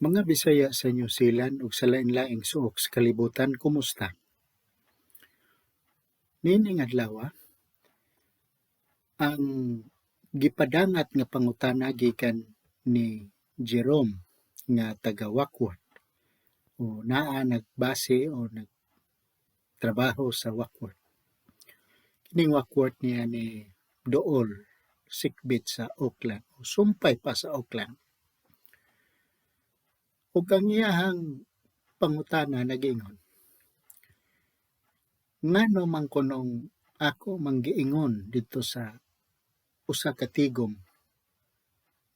Mga Bisaya sa New Zealand ug sa lain-laing suok sa kalibutan, kumusta? Niining adlaw, ang gipadangat nga pangutana gikan ni Jerome nga taga Warkworth o naa nagbase o nagtrabaho sa Warkworth. Kining Warkworth niya ni duol sikbit sa Auckland o sumpay pa sa Auckland. Ug ang iyahang pangutana nag-ingon, ngano man kunong ako man giingon didto sa usa ka tigom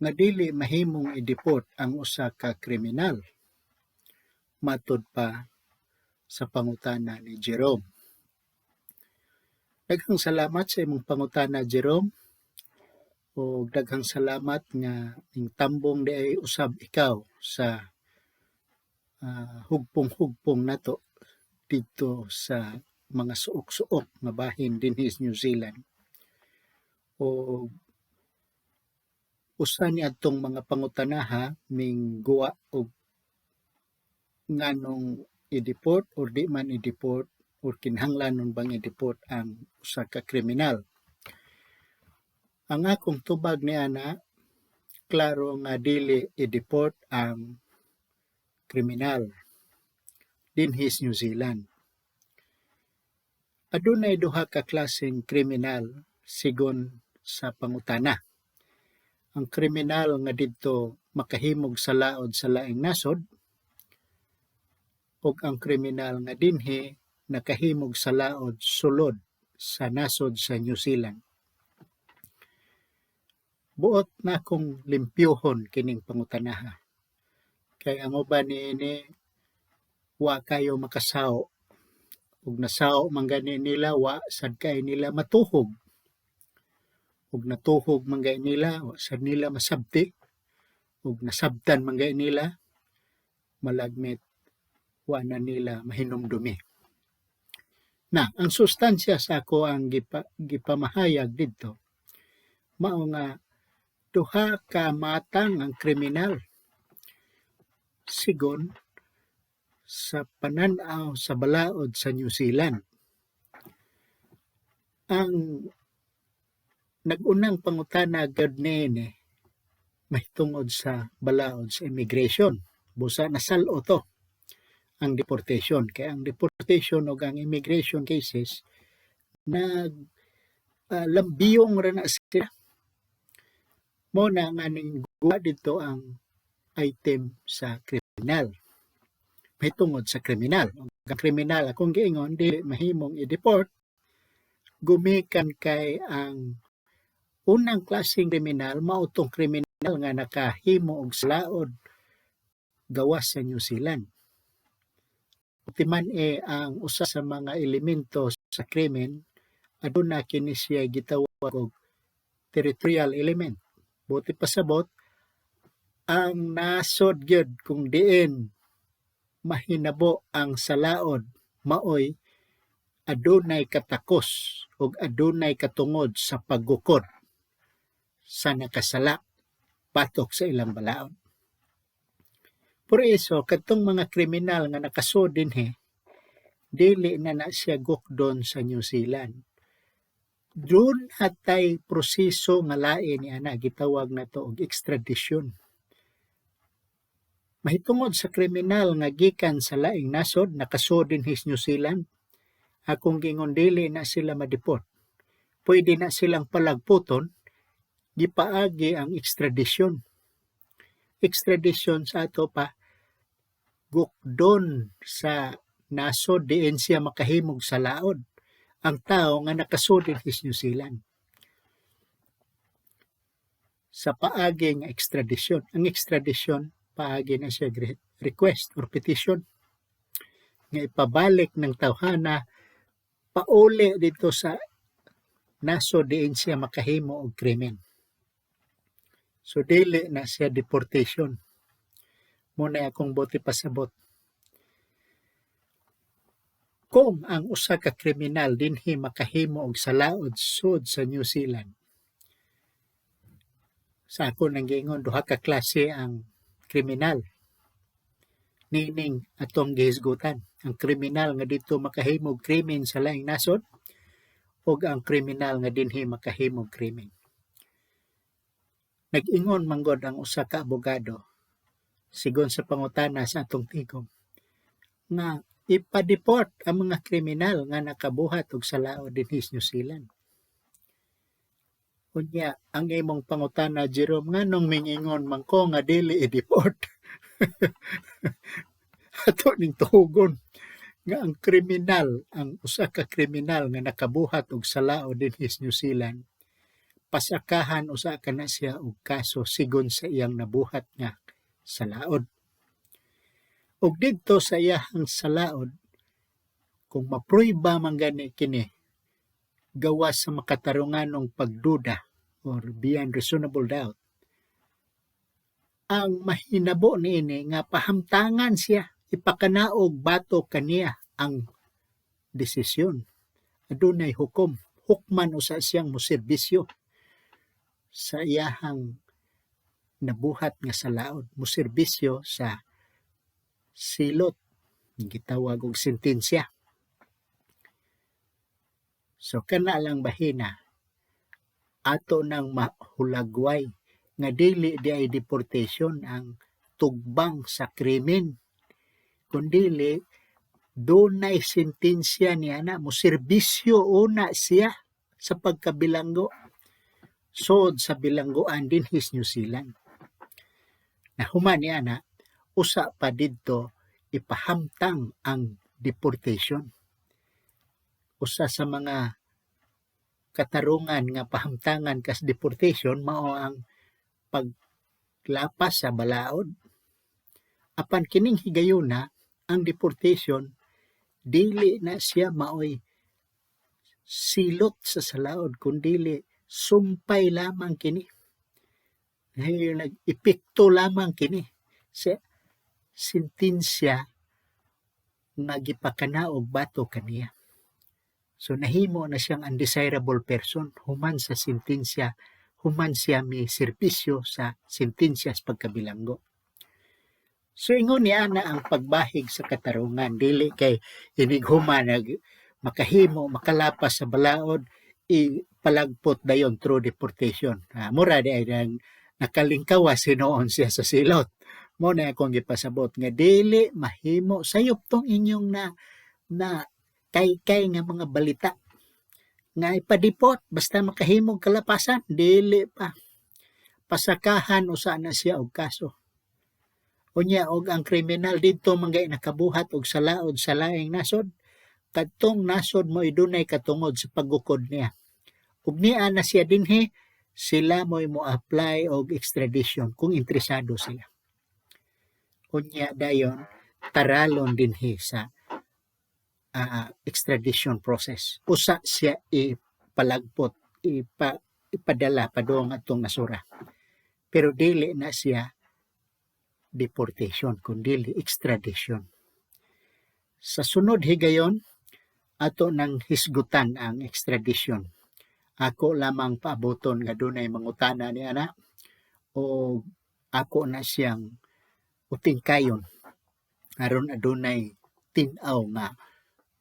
nga dili mahimong i-deport ang usa ka kriminal, matud pa sa pangutana ni Jerome. Daghang salamat sa imong pangutana, Jerome, ug daghang salamat nga ning tambong diay usab ikaw sa hugpong-hugpong nato didto sa mga suok-suok nga bahin dinhi sa New Zealand. Og usa ni adtong mga pangutanaha ning guwa og nganong i-deport or di man i-deport or kinahanglanon bang i-deport ang usa ka kriminal. Ang akong tubag niana, klaro nga dili i-deport ang kriminal dinhi sa New Zealand. Adunay duha ka klaseng kriminal sigon sa pangutana. Ang kriminal nga didto makahimog sa laod sa laing nasod ug ang kriminal nga dinhi nakahimog sa laod sulod sa nasod sa New Zealand. Buot nakong limpyuhon kining pangutanaha. Kay ang uban niini wa kayo makasawo ug nasawo man gani nila, wa sad kay nila matuhog, ug natuhog man gani nila, wa sad nila masabti, ug nasabtan man gani nila, malagmit wa na nila mahinumdumi. Na, ang sustansya sa ako ang gipamahayag didto mao nga duha ka matang ang kriminal sigon sa panan-aw sa balaod sa New Zealand. Ang nag-unang pangutana gyud niini mahitungod sa balaod sa immigration. Busa nasal-o to ang deportation, kay ang deportation ug ang immigration cases nag lambiyong ra na sila. Mo na nga ning guwa didto ang item sa kriminal. Mahitungod sa kriminal. Ang kriminal akong giingon dili mahimong i-deport gumikan kay ang unang klaseng kriminal mao tong kriminal nga nakahimo og salaod gawas sa New Zealand. Timan e ang usa sa mga elemento sa krimen, aduna kini siya gitawag og territorial element. Buot pasabot, ang nasod gyud kung diin mahinabo ang salaod maoy adunay katakos ug adunay katungod sa paggukod sa nakasala batok sa ilang balaod. Por eso, kadtong mga kriminal nga nakasud dinhi, dili na na siya gukdon sa New Zealand. Duna tay proseso nga lain ni ana, gitawag nato og extradition. Mahitungod sa kriminal nga gikan sa laing nasod nakasud dinhi sa New Zealand, akong giingon dili na sila ma-deport. Pwede na silang palagputon, gipaagi ang extradition. Extradition sa ato pa gukdon sa nasod diin siya makahimog sa laod ang tao nga nakasud dinhi sa New Zealand sa paagi nga extradition. Ang extradition, paagi na siya request or petition nga ipabalik ng tawhana pauli dito sa nasod diin siya makahimo og krimen. So dili na siya deportation. Mo na akong buot pasabot. Kung ang usa ka kriminal dinhi makahimo og salaod sud sa New Zealand, sa ako nang giingon duha ka klase ang kriminal. Niining atong gihisgutan, ang kriminal nga didto makahimog krimen sa laing nasod ug ang kriminal nga dinhi makahimog krimen. Nag-ingon manggod ang usa ka abogado sigon sa pangutana sa atong tigom nga ipa-deport ang mga kriminal nga nakabuhat og salaod dinhi sa New Zealand. Unya ang imong pangutana, Jerome, nganong mingingon man ko nga dili i-deport? Ato ning tuhogon nga ang kriminal, ang usa ka kriminal nga nakabuhat og salaod dinhi sa New Zealand, pasakahan usa kana siya og kaso sigon sa iyang nabuhat nga salaod. Ug didto sa iyahang salaod, kung maprueba man gani kini gawas sa makatarunganong pagduda or beyond reasonable doubt, ang mahinabo niini nga pahamtangan siya, ipakanaog batok kaniya ang desisyon. Adunay hukom, hukman usa siyang moserbisyo sa iyahang nabuhat nga salaod, moserbisyo sa silot, gitawag og sentensya. So kana lang bahina ato nang mahulagway nga dili diay deportation ang tugbang sa krimen, kundili dunay sentensya niya na moserbisyo una siya sa pagkabilanggo sod sa bilanggoan dinhi sa New Zealand. Nahuman niya na usa pa didto ipahamtang ang deportation. Usa sa mga katarungan nga pahamtangan kas deportation mao ang paglapas sa balaod. Apan kining higayuna, ang deportation dili na siya maoy silot sa salaod, kundili sumpay lamang kini. Nag-epekto lamang kini sa sentensya nga gipakanaog batok kaniya. So nahimo na siyang undesirable person human sa sentensya, human siya mi serbisyo sa sentensya sa pagkabilanggo. So ingon niya na ang pagbahig sa katarungan, dili kay inig human nag makahimo makalapas sa balaod, ipalagpot dayon through deportation. Mura di ay nang nakalingkawas hinuon siya sa silot. Mo na akong gipasabot nga dili mahimo, sayop tong inyong na kay-kay nga mga balita nga ipa-deport basta makahimog kalapasan, dili pa. Pasakahan usa na siya og kaso. Unya og ang kriminal didto man gay nakabuhat og salaod sa laing nasod, kadtong nasod mo dunay katungod sa paggukod niya. Ug nia na siya dinhi, sila mo'y mo-apply og extradition kung interesado sila. Unya dayon taralon dinhi sa extradition process. Usa siya ipalagpot, ipadala padung atong nasura. Pero dili na siya deportation kundili extradition. Sa sunod higayon, ato nang hisgutan ang extradition. Ako lamang paaboton nga dunay mangutana ni ana o ako na siyang utingkayon aron adunay tin-aw nga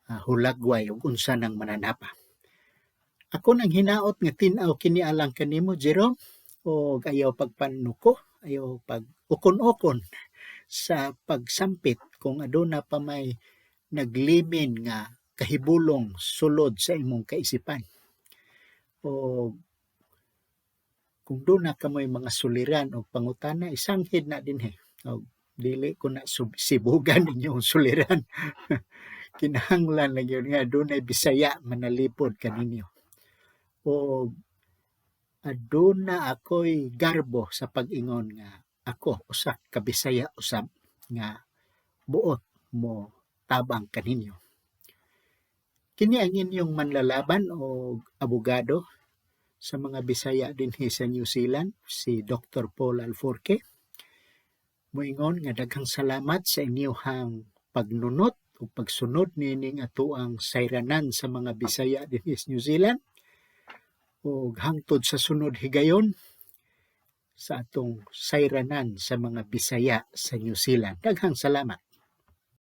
hulagway ug unsa nang mananapa. Ako nang hinaot nga tin-aw kini alang kanimo, Jerome, o ayaw pagpanuko, ayaw pag ukon-ukon sa pagsampit kung aduna pa may naglimin nga kahibulong sulod sa imong kaisipan. O kung duna kamoy mga suliran o pangutana, isanghid na dinhi. O dili ko na sibugan inyong suliran. Kinahanglan lang yun nga dunay Bisaya manalipod kaninyo. O aduna ako'y garbo sa pag-ingon nga ako usa ka Bisaya usab nga buot mo tabang kaninyo. Kini ang inyong manlalaban o abogado sa mga Bisaya dinhi sa New Zealand, si Dr. Paul Alforque. Moingon nga daghang salamat sa inyong pagnunot o pagsunod niining atoang sayranan sa mga Bisaya dinhi sa New Zealand. Ug hangtod sa sunod higayon sa atong sayranan sa mga Bisaya sa New Zealand. Daghang salamat.